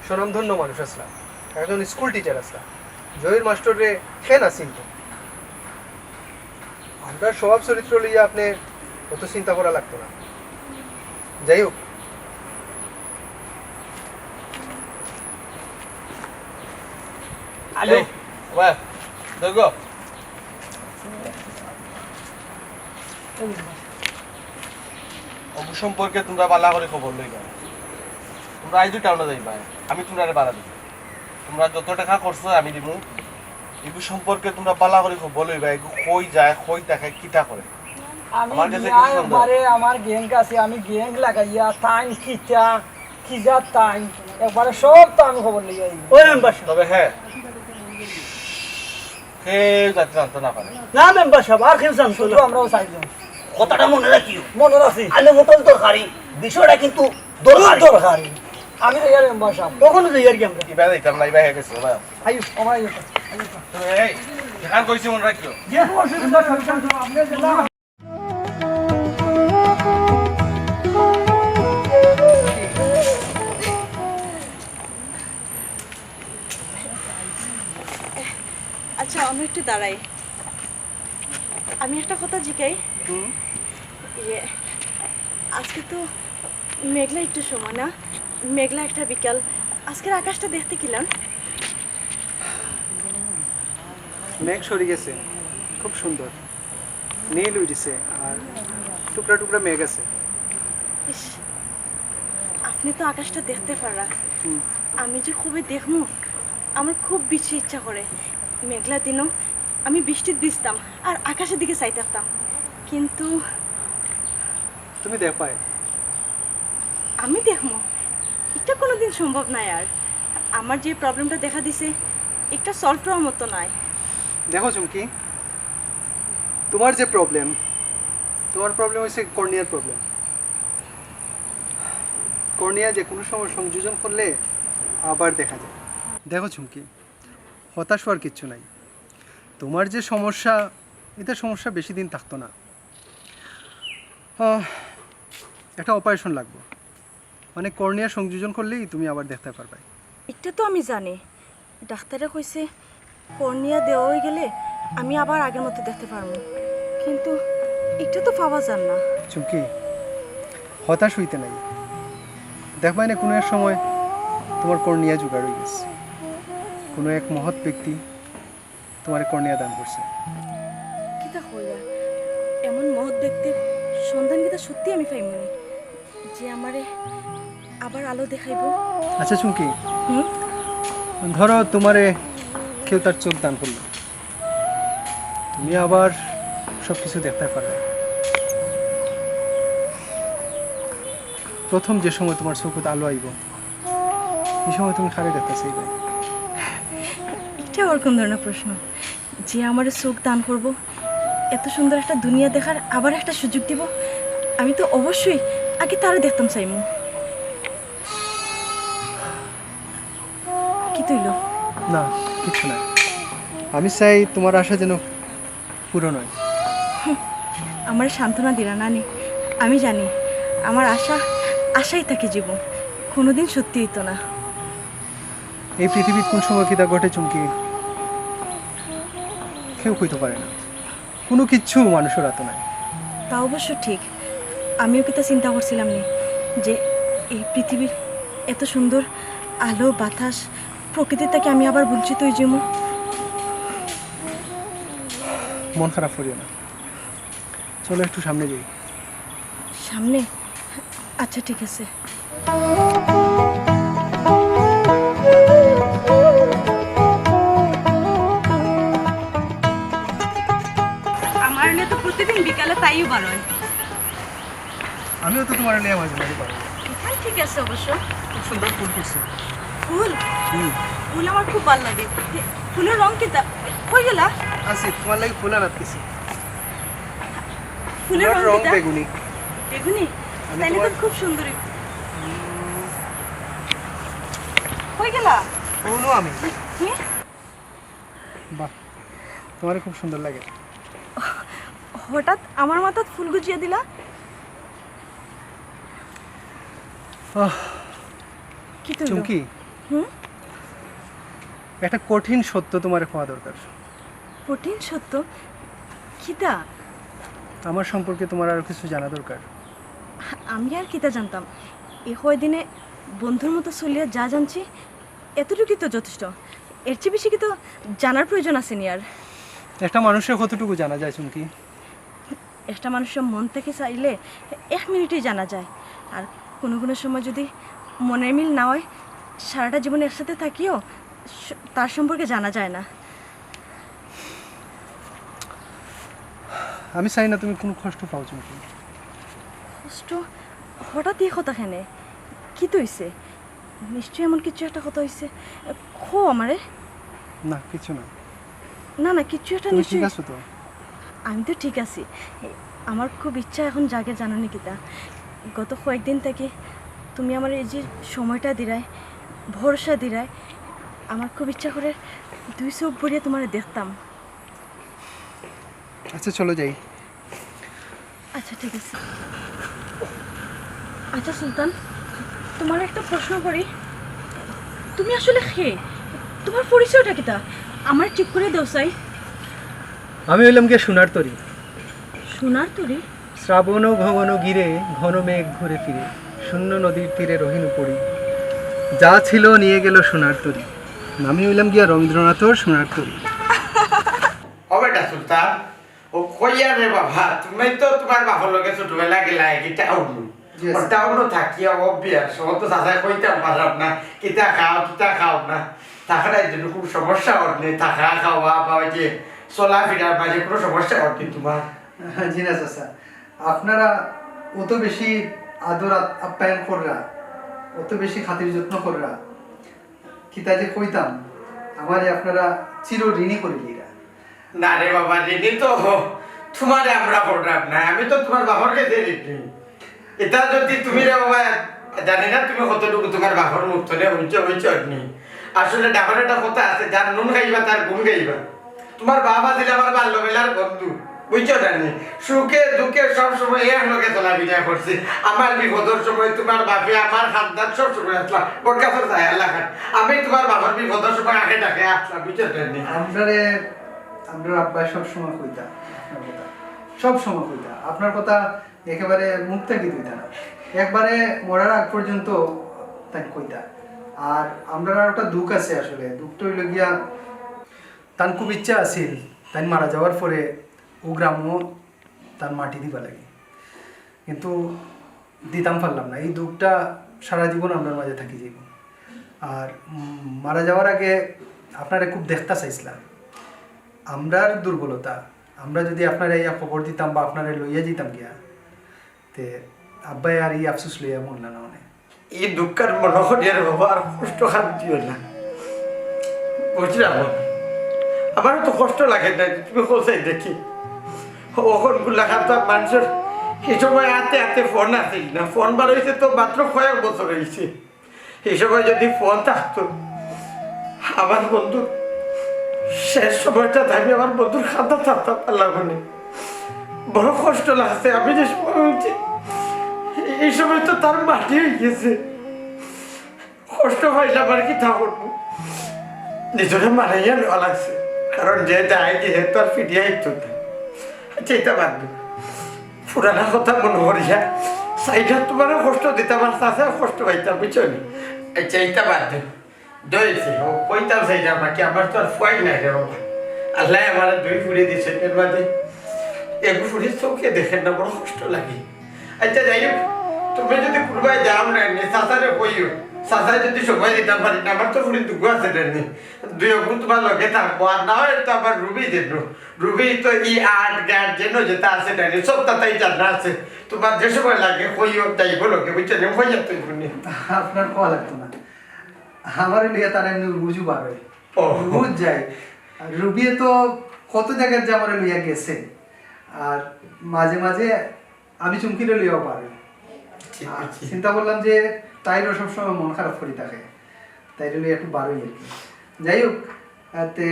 স্বনামধন্য মানুষ আছলা, একজন স্কুল টিচার আছলা। জহির মাস্টররে কে না চিনতো? আমরার স্বভাব চরিত্র লইয়া আপনে অত চিন্তা করা লাগতো না। যাই হোক। আলো। এই, ওবা, দেখো। অগু সম্পর্কে তোমরা ভালা করি খবর লইবা। তোমরা আইজউ টাউনো যাইবায়, আমি তোমরারে ভাড়া দিমু। তোমরা যত টেকা খরচ অয় আমি দিমু। ইগু সম্পর্কে তোমরা ভালা করি খবর লইবা, ইগু কই যায়, কই থাকে, কিতা করে। আমি আমার কাছে বিয়ায় কিছু সন্দেহ। একবারে আমার গ্যাং আছে, আমি গ্যাং লাগাইয়া তাইন কিতা, কি জাত তাইন, একবারে সব তো আমি খবর লইয়া আইমু। ওই মেম্বার সাব। তবে হ্যাঁ, কেউ যাতে জানতে না পারে। না মেম্বার সাব, আর কেউ জানতো শুধু না। আমরাও চাইলাম। কথাটা মনে রাখিও। মনে রাখছি। আলে মোটল তরকারি, বিষয়টা কিন্তু দরকারি। দরকারি। আমি তো ইয়ার মেম্বার সাব। কখনো যাই আর কি আমরা। ইবা যাইতাম না, ইবা হয়ে গেছে, ওবা। আইও, ওবা আইও, আইও। তো এই, যেখান কইছি মনে রাখিও। আচ্ছা, আমি একটু দাঁড়াই। আমি একটা কথা জিকাই। ইয়ে, আজকে তো মেঘলা একটু সময় না, মেঘলা একটা বিকাল। আজকের আকাশটা দেখতে কিলান? মেঘ সরি গেছে, খুব সুন্দর। নীল উঠিছে আর টুকরা টুকরা মেঘ আছে। ইস, আপনি তো আকাশটা দেখতে পারা। হুম। আমি যে খুবই দেখমু, আমার খুব বেশি ইচ্ছা করে। মেঘলা দিনও আমি বৃষ্টিত ভিজতাম আর আকাশের দিকে চাই থাকতাম, কিন্তু তুমি দেখবায়। আমি দেখমু, এটা কোনোদিন সম্ভব নায়। আর আমার যে প্রবলেমটা দেখা দিছে, এটা সলভ করার মতো নায়। দেখো চুমকি, তোমার যে প্রবলেম, তোমার প্রবলেম হচ্ছে কর্নিয়ার প্রবলেম। কর্নিয়া যে কোনো সময় সংযোজন করলে আবার দেখা যায়। দেখো চুমকি, হতাশ হওয়ার কিচ্ছু নাই। তোমার যে সমস্যা, এটা সমস্যা বেশি দিন থাকতো না। আহ, একটা অপারেশন লাগবে, মানে কর্নিয়া সংযোজন করলেই তুমি আবার দেখতে পারবে। এটা তো আমি জানি, ডাক্তারে কইছে কর্নিয়া দেওয়া হয়ে গেলে আমি আবার আগের মতো দেখতে পারবো, কিন্তু এটা তো পাওয়া যার না। চুমকি, হতাশ হইতে নাই। দেখবায় না কোনো এক সময় তোমার কর্নিয়া জোগাড় হয়ে গেছে, কোনো এক মহৎ ব্যক্তি তোমার কর্নিয়া দান করছে। কিতা কইরা? এমন মহৎ ব্যক্তির সন্ধান কিতা সত্যি আমি পাইমুনি, যে আমারে আবার আলো দেখাইবো? আচ্ছা চুমকি, হুম? ধরো তোমারে কেউ তার চোখ দান করলো, তুমি আবার সব কিছু দেখতে পারবে। প্রথম যে সময় তোমার চোখত আলো আইব, এই সময় তুমি কারে দেখতে চাইবে? এটা আবার কোন ধরনের প্রশ্ন? যে আমারে চোখ দান করবো, এত সুন্দর একটা দুনিয়া দেখার আবার একটা সুযোগ দিব, আমি তো অবশ্যই আগে তারে দেখতাম চাইমু। কি তৈল? না, কিছু না। আমি চাই তোমার আশা যেন পূরণ হয়। আমার সান্ত্বনা দিলা নানি। আমি জানি আমার আশা আশাই থাকে জীবন, কোনোদিন সত্যি হইতো না। এই পৃথিবীত কোন সময় কিতা ঘটে চুমকি, কেউ কইতে পারে না। কোনো কিচ্ছু মানুষের হাতে নাই। তা অবশ্য ঠিক। আমিও কিতা চিন্তা করছিলাম নি যে এই পৃথিবীর এত সুন্দর আলো বাতাস, প্রকৃতি থেকে আমি আবার বঞ্চিত হয়ে যাবো। মন খারাপ করিও না, চলো একটু সামনে যাই। সামনে? আচ্ছা, ঠিক আছে। আমার নিয়ে তো প্রতিদিন বিকালে তাইও বারোয়। আমিও তো তোমার নিয়ে মাঝে মাঝে পারি। এখান ঠিক আছে অবশ্য। খুব সুন্দর ফুল ফুটছে। ফুল? হুম। ফুল আমার খুব ভালো লাগে। ফুলের রং কিতা? কই গেলা? আছে, তোমার লাগি ফুল আনাত গেছি। ফুলের তোমার রং রং কিতা? বেগুনি। বেগুনি? আমি তাইলে তো তোমার- খুব সুন্দরী। কই গেলা? কোনো আমি। হুম? বাহ, তোমার খুব সুন্দর লাগে। হঠাৎ আমার মাথাত ফুল গুজিয়ে দিলা? আহ, কি তৈল? চুমকি, হুম? একটা কঠিন সত্য তোমার পাওয়া দরকার। কঠিন সত্য? কিতা? আমার সম্পর্কে তোমার আরও কিছু জানা দরকার। আমি আর কিতা জানতাম? এ কয়দিনে বন্ধুর মতো চলিয়া যা জানছি, এতটুকুই তো যথেষ্ট। এর চেয়ে বেশি কি তো জানার প্রয়োজন আছে নি আর? একটা মানুষের কতটুকু জানা যায় চুমকি? একটা মানুষের মন থেকে চাইলে এক মিনিটেই জানা যায়। আর কোনো কোনো সময় যদি মনের মিল না হয়, সারাটা জীবন একসাথে থাকিও স- তার সম্পর্কে জানা যায় না। আমি চাই না তুমি কোনো কষ্ট পাও চুমকি। কষ্ট? হঠাৎ এই কথা কেনে? কি তো হইছে? নিশ্চয়ই এমন কিছু একটা কথা হইছে। কও আমারে। না, কিছু না। না না, কিছু একটা তুমি ঠিক নিশ্চয়ই। আছো তো? আমি তো ঠিক আছি। আমার খুব ইচ্ছা এখন জাগে, জানো নি কিতা? গত কয়েকদিন থেকে তুমি আমার এই যে সময়টা দিরায়, ভরসা দিরায়, আমার খুব ইচ্ছা করে দুই চোখ ভরিয়া তোমারে দেখতাম। আচ্ছা, চলো যাই। আচ্ছা, ঠিক আছে। আচ্ছা সুলতান, তোমার একটা প্রশ্ন করি, তুমি আসলে কে? তোমার পরিচয়টা কিতা? আমার ঠিক করে দেও চাই। আমি হইলাম গিয়া সোনার তরী। সোনার তরী? শ্রাবণ গগন ঘিরে ঘন মেঘ ঘুরে ফিরে শূন্য নদীর তীরে রহিনু পড়ি। যা ছিল নিয়ে গেল সোনার তরী। আমি হইলাম গিয়া রবীন্দ্রনাথর সোনার তরী। ও বেটা সুলতান, ও কইয়া রে বাবা, তুমি তো তোমার বাপর লগে ছোটবেলা গেলায় কি টাউন? জি, ও স্যার। টাউনও থাকিয়া অভ্যাস, ও তো চাচায় কইতাম পারলাম না, কিতা খাও, কিতা খাও না। থাকার জন্য খুব সমস্যা অর নি, থাকা খাওয়া বা ওই যে চলাফেরার মাঝে কোনো সমস্যা অর নি তোমার? জি না চাচা, আপনারা অত বেশি আদর আপ- আপ্যায়ন কররা, অত বেশি খাতির যত্ন কররা, কিতা যে কইতাম, আমারে আপনারা চির ঋণী করিলিরা। না রে বাবা, ঋণী তো তোমারে আমরা করলাম না, আমি তো তোমার বাপর কাছে ঋণী। এটা যদি তুমি রে বাবা, জানি না তুমি কতটুকু তোমার বাপর মুখ তনে হইছে হইছে নি। আসলে ডাবর একটা কথা আছে, যার নুন খাইবা তার গুণ গাইবা। তোমার বাবা ছিল আমার বাল্যবেলার বন্ধু, বুঝছো না নি? সুখে দুঃখে সব সময় এক লগে চলাফেরা করছি। আমার বিপদর সময় তোমার বাপে আমার খান্দাত সব সময় আসলা, বটগাছর ছায়া লাখান। আমি তোমার বাবার বিপদর সময় আগে ডাকে আসলাম, বুঝছো না নি? আপনারে, আমরা আব্বায় সব সময় কইতা আপনার কথা, সব সময় কইতা আপনার কথা, একেবারে মুখ থাকি দিতা না, একবারে মরার আগ পর্যন্ত তাই কইতা। আর আমরা একটা দুঃখ আছে আসলে, দুঃখটা হইল গিয়া, তান খুব ইচ্ছা আছিল তাই মারা যাওয়ার পরে ও গ্রামও তার মাটি দিবা লাগে, কিন্তু দিতাম পারলাম না। এই দুঃখটা সারা জীবন আমরার মাঝে থাকি যাইব। আর উম, মারা যাওয়ার আগে আপনারে খুব দেখতা চাইছিলাম। আমরার দুর্বলতা, আমরা যদি আপনারে ইয়া খবর দিতাম বা আপনারে লইয়া যাইতাম গিয়া, তে আব্বায় আর এই আফসোস লইয়া মরলা না মানে। এই দুঃখর মনে করিয়া রে বাবা, আর কষ্ট খান দিও না, বুঝলাম? আমারও তো কষ্ট লাগে না, তুমি কোথায় দেখি অখন গুলা খান তো আর মানুষের এই সময় হাতে হাতে ফোন আছিল না, ফোন বার হইছে তো মাত্র কয়েক বছর হইছে। এই সময় যদি ফোন থাকতো, আমার বন্ধু শেষ সময়টা আমি আমার বন্ধুর খাতা থাকতাম পারলাম না। বড় কষ্ট লাগছে, আমি যে সময় হইছে এই সময় তো তার মাটি হয়ে গেছে। কষ্ট পাইলাম আর কিতা করবো, নিজরে মানাইয়া নেওয়া লাগছে, কারণ যে যায় যে হে তো আর ফিরিয়া আইতো না। আচ্ছা, এটা বাদ দেও, পুরানা কথা মনে করিয়া চাইটা তোমারও কষ্ট দিতাম আর চাচাও কষ্ট পাইতাম, বুঝছো নি? আচ্ছা, এটা বাদ দেও, দইছে ও কইতাম চাইটা, বাকি আমার তো আর ফুয়াই নাই রে বাবা। আল্লাহ আমার দুই ফুড়ি দিছে এর মাঝে, এক ফুড়ির চোখে দেখেন না, বড় কষ্ট লাগে। আচ্ছা, যাই হোক, তুমি যদি কুরবাই যাও না এমনি, চাচারে কইও, চাচায় যদি সময় দিতাম পারি না, আমার তো ফুড়ি দুগু আছে না এমনি, দুই অগু তোমার লগে থাকবো, আর না হয় তো আমার রুবি দেন, রুবি তো ই আর্ট গার্ড যেন যেটা আছে না এমনি, সব তাতাই জানা আছে। তোমার যে সময় লাগে কইও, যাইবো লগে, বুঝছো নি? কইয়া তুই শুনি। আপনার কওয়া লাগতো না, আমারে লইয়া তারা এমনি রুজু বার হয়, ও। রুজ যায়। আর রুবিয়ে তো কত জায়গায় যে আমারে লইয়া গেছে, আর মাঝে মাঝে আমি চুমকিরে লইয়াও বার হই। ঠিক আর আছে। চিন্তা করলাম যে তাইরও সবসময় মন খারাপ করি থাকে, তাইরে লইয়া একটু বার হই আর কি। যাই হোক, আহ, তে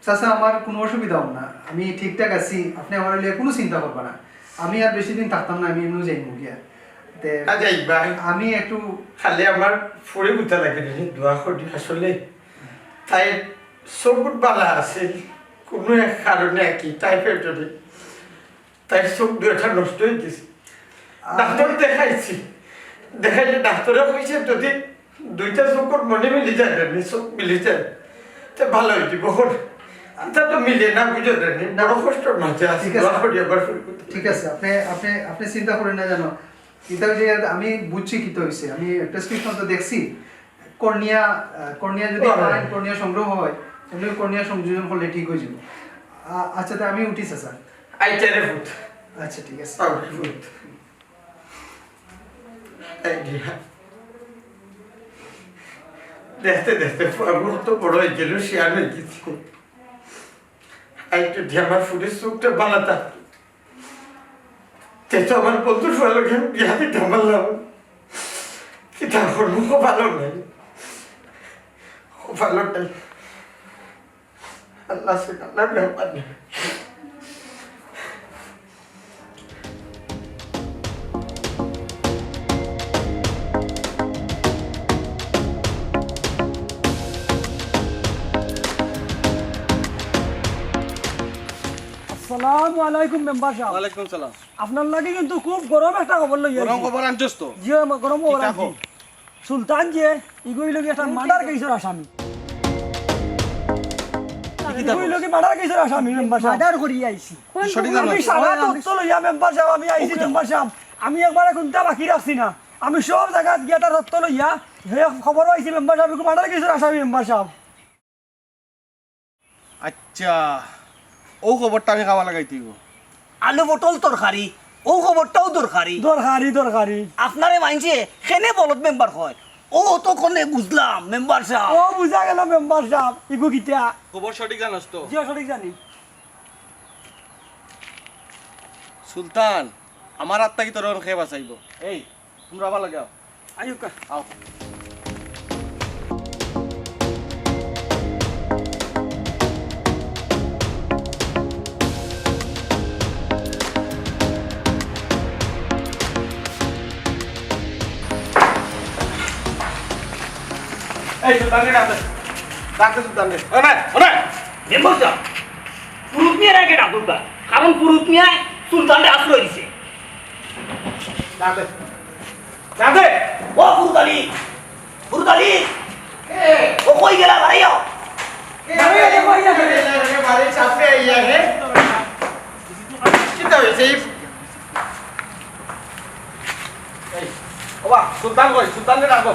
চাচা, আমার কোনো অসুবিধা হোক না, আমি ঠিকঠাক আছি, আপনি আমার লইয়া কোনো চিন্তা করবা না। আমি আর বেশি দিন থাকতাম না, আমি এমনিও যাইমু গিয়া। তে আ, যাইবা। আমি একটু খালি আমার ফুড়ি গুতা লাগে রে, দোয়া করি আসলে। তাই চকুত বালা আছিল, কোনো এক কারণে আর কি, টাইফয়েড ধরে। তাই চোখ দুইটা নষ্ট হয়ে গেছে। ডাক্তার দেখাইছি, দেখাইলে ডাক্তারে কইছে যদি দুইটা চোখর মনে মিলি যায়, নি চোখ মিলি যায়, তে ভালো হয়ে দিব। এখন এটা তো মিলে না, বুঝো নি, বড় কষ্টর মাঝে আছি। ঠিক আছে। দোয়া করি আবার শুরু করতে। ঠিক আছে, আপনি আপনি আপনি চিন্তা করেন না জানো, এটা ওই যে আমি বুঝছি কিতা হইছে, আমি প্রেসক্রিপশন তো দেখছি, কর্নিয়া, আহ, কর্নিয়া যদি হ্যাঁ। পারেন, কর্নিয়া সংগ্রহ হয়, তাহলে কর্নিয়া সংযোজন করলে ঠিক হয়ে যাবে। আ-, আচ্ছা, তা আমি উঠি চাচা। আইতে রে ফুট। আচ্ছা, ঠিক আছে। আরে ফুট। এই যে, দেখতে দেখতে ফুয়াগুলো তো বড় হয়ে গেল, শিয়াল হয়ে গেছে। আর একটু যে আমার ফুটের চোখটা বানাতাম, তে তো আমার বন্ধুর ফুয়ার লগে আমি বিয়া দিতাম পারলাম। কিতা করবো, কপালও নাই, কপালও নাই। আল্লাহ সে আল্লাহর ব্যাপার। আসসালামু আলাইকুম মেম্বার সাব। ওয়ালাইকুম সালাম। আপনার লাগি কিন্তু খুব গরম একটা খবর লইয়া গরম আইছি। খবর আনছস তো? জি, আমি গরম খবর কিতা আনছি। খবর? সুলতান যে, ইগু অইলো গি একটা মার্ডার কেসর আসামি। কিতা ইগু অইলো খবর? কি মার্ডার কেসর আসামি মেম্বার সাব। মার্ডার করি আইছি। কোন সঠিক খবর? জানো? আমি সারা তথ্য লইয়া মেম্বার সাব, আমি আইছি মেম্বার সাব। আমি একবারে কুনটা বাকি রাখছি না। আমি সব জাগাত গিয়া তার তথ্য লইয়া, হে খবর পাইছি মেম্বার সাব, ইগু মার্ডার কেসর আসামি মেম্বার সাব। আচ্ছা, অউ খবরটা আমি কামো লাগাইতে অইবো। আলু পটল তরকারি, অউ খবরটাও দরকারি। দরকারি, দরকারি। আপনারে মানষে কেনে বলদ মেম্বার কয়, অউ অতক্ষণে বুঝলাম মেম্বার সাব। ও বুঝা গেল মেম্বার সাব, ইগু কিতা? খবর সঠিক জানোস তো? জি, সঠিক জানি। সুলতান, আমার আত থাকি তোরে অখন কে বাঁচাইবো? এই, তুমরা আবার লগে আও। আইউক্কা। আও। এই, সুলতানরে ডাক দে। ডাক দে সুলতানরে। ও না, ও না। মেম্বার সাব, ফুরুত মিয়ার আগে ডাকুক্কা। কারণ ফুরুত মিয়ায় সুলতানরে আশ্রয় দিছে। ডাক দে। ডাক দে। ও ফুরুত আলী, ফুরুত আলী। এ। ও কই গেলা, বাড়ি আও। এ, বাড়ি আও, বাড়ি আও। বাড়ি সামনে আইয়া হে। কিতা অইছে? এই, ওবা, সুলতান কই? সুলতানরে ডাকো।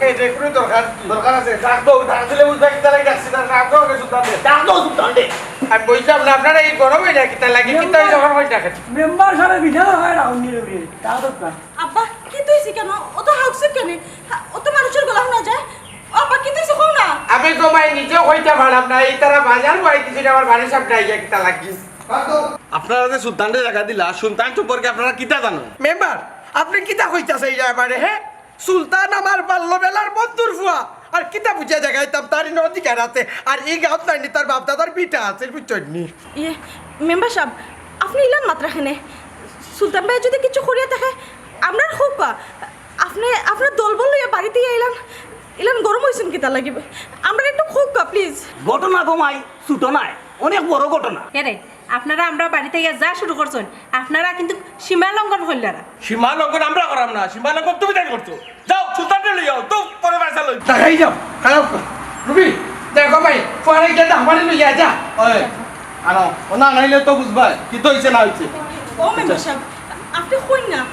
এই যে কোনো দরকার কি? দরকার আছে, ডাক দাও, ডাক দিলে বুঝবা কিতা লাগি ডাকছি না, ডাক দাও আগে সুলতানরে। ডাক দাও সুলতানরে। আমি বলছিলাম না, আপনারা এই গরমে না কিতা লাগি, কিতা অইছে, মেম্বার সাবে বিনা দরকার রাউন্ড নিয়ে উঠে, ডাক দাও না। আব্বা, কিতা অইছে কেনে? অত হাউকছে কেনে? হা, অত মানুষর গলা হুনা যায়? ও আব্বা, কিতা অইছে কও না? আমি তো মাই নিজেও কইতাম পারলাম না, এই তারা বাজার বই দিছে আমার বাড়ির সামনে আইয়া কিতা লাগি। আপনারা যে সুলতানরে জাগা দিলা, সুলতান সম্পর্কে আপনারা কিতা জানইন? মেম্বার, আপনে কিতা কইতাছইন আমারে, হে? সুলতান আমার বাল্যবেলার বন্ধুর ফুয়া। আর কিতা বুঝিয়া জাগাইতাম, তার ইনো অধিকার আছে। আর ই গাঁওত নায়নি, তার বাপ-দাদার ভিটা আছে, বুঝছইন নি? ইয়ে, মেম্বার সাব, আপনে ইলান মাতরা কেনে? সুলতান ভাইয়ে যুদি কিচ্ছু করিয়া থাকে, আমরারে কউক্কা। আপনে, আপনার দলবল লইয়া বাড়িত আইয়া ইলান, ইলান গরম অইছইন কিতা লাগি? আমরারে একটু কউক্কা, please। ঘটনা গো মাই, ছুটো নায়, অনেক বড় ঘটনা। এরে, আপনারা আমরার বাড়িত আইয়া যা শুরু করছইন, আপনারা কিন্তু সীমা লঙ্ঘন করলারা। সীমা লঙ্ঘন আমরা করাম না, সীমা লঙ্ঘন তুমি তাইন করছো। যাও, সুলতানরে লই যাও, তো পরে পয়সা লই। তাকাই যাও, খারাপ কর। রুবি, দেখো ভাই, পরে গিয়া দাম পানি লইয়া যা। ওই, আনো, ও না নাইলে তো বুঝবা, কিতা অইছে না অইছে। ও মেম্বার সাব, আপনে কইন না,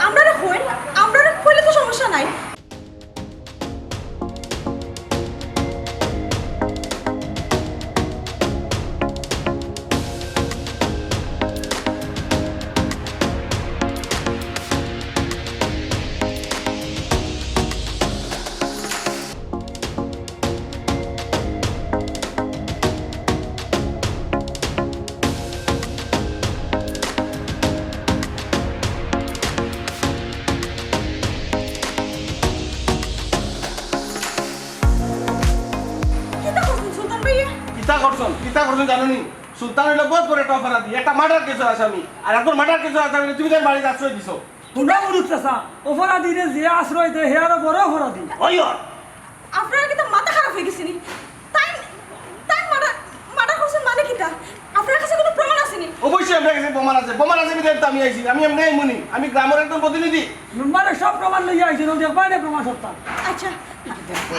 আমরারে কইন, আমরারে কইলে তো সমস্যা নাই। কিতা করছইন সুলতান ভাইয়ে? কিতা করছইন? কিতা করছইন জানো নি? সুলতান অইলো বউত বড় একটা অপরাধী, একটা মার্ডার কেসর আসামি। আর একজন মার্ডার কেসর আসামিরে তুমি তার বাড়িত আশ্রয় দিছো। হুনো মুরুত চাচা, অপরাধীরে যে আশ্রয় দেয়, হে আরো বড় অপরাধী। ওই ওর। আপনারা কিতা মাথা খারাপ অই গেছে নি? তাইন, তাইন মার্ডার, মার্ডার করছইন মানে কিতা? আপনার কাছে কোনো প্রমাণ আছে নি? অবশ্যই আমার কাছে প্রমাণ আছে। প্রমাণ আছে বিধায় তো আমি আইছি। আমি এমনে আইমু নি। আমি গ্রামের একজন প্রতিনিধি। মেম্বারে সব প্রমাণ লইয়া আইছইন, দেখবা নে প্রমাণ সবটা। আচ্ছা,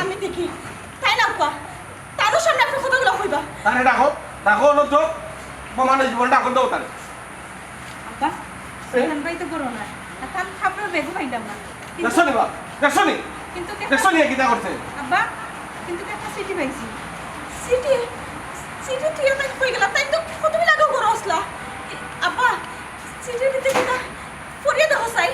আমি দেখি। তাইন আউক্কা, তান সামনে আপনে কথাগুলা কইবা। তারে ডাকো, ডাকো, অনো তো প্রমাণ অইবো, ডাকো দাও তারে। আব্বা, এ? সুলতান ভাই তো ঘরো নাই। আর তান কাপড়র ব্যাগও পাইলাম না। কিন্তু দেখছো নি বা? দেখছো নি? কিন্তু কে- দেখছো নি, কিতা করছে? আব্বা, কিন্তু একটা চিঠি পাইছি। চিঠি? চিঠি থুইয়া তাই কই গেলা? তাই তো কতদিন আগে ঘরো আছলা। আব্বা, চিঠির ভিতরে কিতা পড়িয়া দেখো চাই।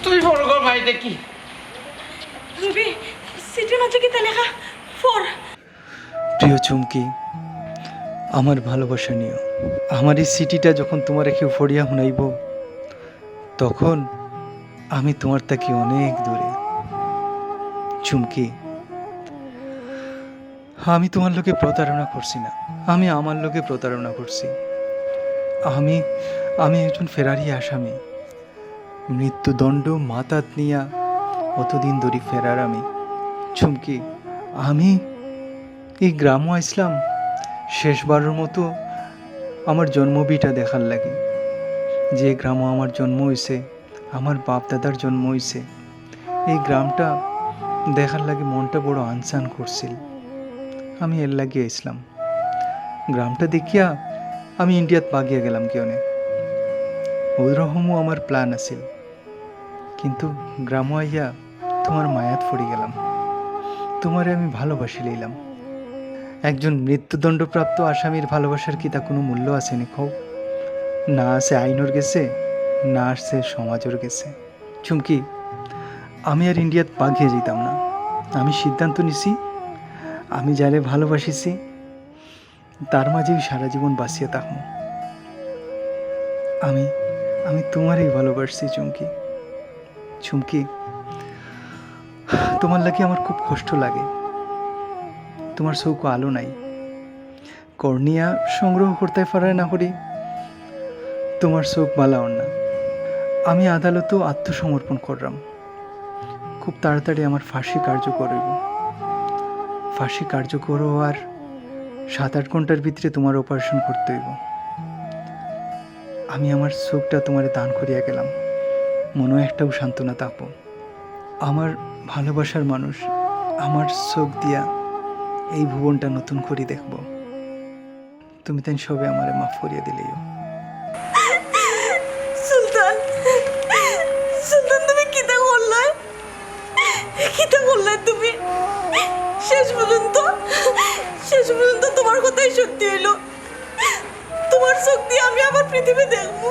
তুই বড় গো ভাই দেখি। রুবি, চিঠির মাঝে কিতা লেখা? পড়। প্রিয় চুমকি, আমার ভালোবাসা নিও। আমার এই চিঠিটা যখন তোমারে কেউ পড়িয়া হুনাইবো, তখন আমি তোমার থাকি অনেক দূরে। চুমকি, আমি তোমার লগে প্রতারণা করছি না, আমি আমার লগে প্রতারণা করছি। আমি, আমি একজন ফেরারি আসামি। মৃত্যুদণ্ড মাথাত নিয়া অতদিন ধরি ফেরার আমি। চুমকি, আমি এই গ্রামো আইছলাম শেষবারর মতো আমার জন্মভিটা দেখার লাগি। যে গ্রামো আমার জন্ম অইছে, আমার বাপ দাদার জন্ম অইছে, এই গ্রামটা দেখার লাগি মনটা বড় আনচান করছিল। আমি এর লাগি আইছলাম। গ্রামটা দেখিয়া আমি ইন্ডিয়াত ভাগিয়া গেলাম কিয়নে। ওরকমও আমার প্ল্যান আছিল, কিন্তু গ্রামো আইয়া তোমার মায়াত পড়ি গেলাম। তোমারে আমি ভালোবাসি লইলাম। একজন মৃত্যুদণ্ডপ্রাপ্ত আসামির ভালোবাসার কিতা কোনো মূল্য আছে নি কও? না আছে আইনর গেছে, না আছে সমাজর গেছে। চুমকি, আমি আর ইন্ডিয়াত ভাগিয়া যাইতাম না। আমি সিদ্ধান্ত নিছি, আমি যারে ভালোবাসিছি, তার মাঝেই সারা জীবন বাঁচিয়া থাকমু। আমি, আমি তোমারেই ভালোবাসছি চুমকি। চুমকি, তোমার লাগি আমার খুব কষ্ট লাগে। তোমার চউখো আলো নাই। কর্নিয়া সংগ্রহ করতে পারে না করি তোমার চউখ বালা অর না। আমি আদালতো আত্মসমর্পণ করলাম। খুব তাড়াতাড়ি আমার ফাঁসি কার্যকর অইব। ফাঁসি কার্যকর হওয়ার সাত আট ঘন্টার ভিতরে তোমার অপারেশন করতে অইব। আমি আমার চউখটা তোমারে দান করিয়া গেলাম, মনো একটাও সান্ত্বনা থাকবো। আমার ভালোবাসার মানুষ আমার চউখ দিয়া এই ভুবনটা নতুন করি দেখবো। তুমি তাইন সবে আমারে মাফ করিয়া দিলাইও। সুলতান, সুলতান, তুমি কিতা করলায়? কিতা করলায় তুমি? শেষ পর্যন্ত, শেষ পর্যন্ত তোমার কথাই সত্যি অইল। তোমার চউখ দিয়া আমি আবার পৃথিবী দেখবো।